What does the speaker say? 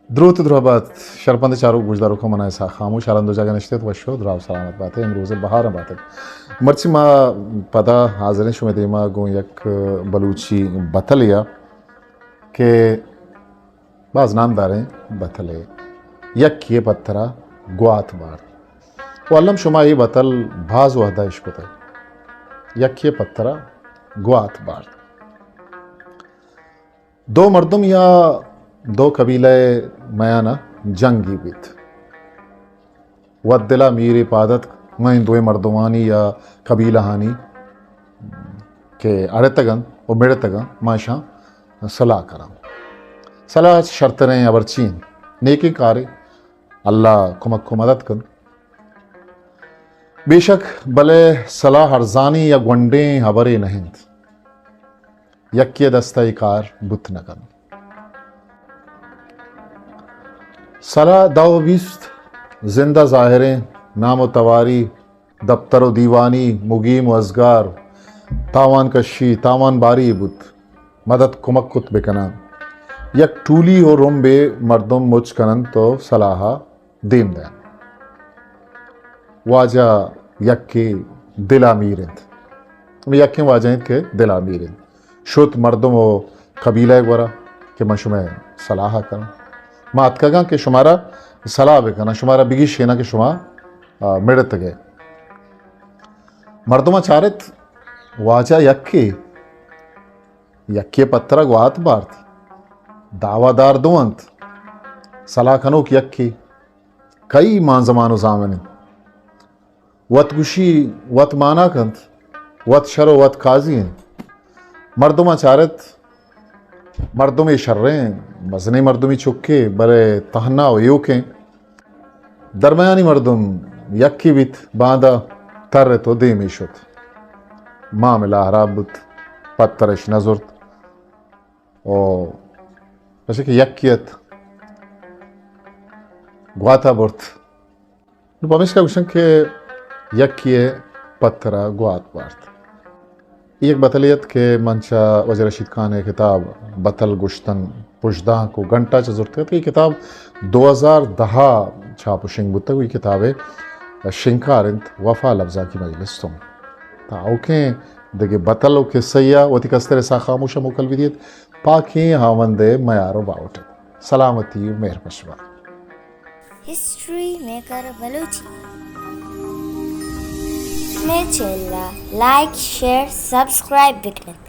دروت درہبات، شرپند چاروک گوشداروکاں، من اسحاق خاموش، ہر ہند و جاگہ نشتگ ات، وش و دراہ و سلامت بات ات، امروز بہار بات ات۔ مرچی ما پدا حاضریں شمئے دیما گوں یک بلوچی بتلے ءَ کہ باز نامداریں بتلے، یکے پترا گوات بارت۔ و الم شما اے بتل باز وہدا اشکتگ، یکے پترا گوات بارت۔ دو مردم یا دو قبیلہ ءِ میان ءَ جنگے بیت۔ وت دل ءَ میرے پاد اتک، من اے دوئیں مردمانی یا قبیلہانی کہ اڑتگ انت و مڑتگ انت، من اشاں سلاہ کناں۔ سلاہ ءِ شرتریں ہبر چی انت؟ نیکیں کارے، اللہ کمک و مدد کنت۔ بے شک، بلے سلاہ ارزانیں یا گونڈیں ہبرے نہ انت۔ یکے ءِ دست ءَ اے کار بوت نہ کنت۔ سلاہ دو بیست، زند ءَ ظاہریں نام و تواری، دپتر و دیوانی، مگیم و ازگار، تاوان کشی، تاوان باری بوت، مدد کمک کت بکناں۔ یک ٹولی و رمبے مردم مچ کننت و سلاہ ءَ دیم دئینت۔ واجہ یکے دل ءَ میر انت۔ ہمے یکیں واجہ انت کہ دل ءَ میر انت۔ شت مردم و قبیلہ ءِ گورا کہ من شمئے سلاہ ءَ کناں۔ ما اتکگاں کہ شمارا سلاہ بکناں، شمارا بگیشیناں کہ شما، آ، مڑتگ ئے۔ مردماں چارت، واجہ یکے، یکے پترا گوات بارت، دعویٰ دار دو انت، سلاہ کنوک یکے۔ کئی مانزمان و زامن انت۔ وت گوشی، وت مانا کنت، وت شر و وت قاضی انت۔ مردماں چارت، مردمے شریں، مزنیں مردمی چکے، بلے تہنا و ایوکیں۔ درمیانی مردم یکے بیت، باندا ترت و دیمی شت۔ معاملہ ہراب بوت، پترش نہ زرت۔ و پرچا کہ یکے ات، گواتا برت۔ نوں پمیشکا گوشن کہ یکے ءِ پترا گوات بارت۔ یک بتلے ات کہ من چہ واجہ رشید خان ءِ کتاب بتل گوشتن پژدانک و گھنٹہ چہ زرتگ ات۔ اے کتاب دو ہزار دہ ءَ چھاپ و شنگ بوتگ و اے کتاب ءِ شنگکار انت وفا لبزانکی مجلس توں۔ تا اوکیں دگہ بتل و کسہ ءَ وتی کستر اسحاق خاموش ءَ موکل بدیت۔ پاکیں ہاوند ءِ میار و باہوٹ ات۔ سلامتی و مہر پہ شما۔ History maker Balochi. مئے چینل ءَ لائک، شیئر، سبسکرائب بکن ات۔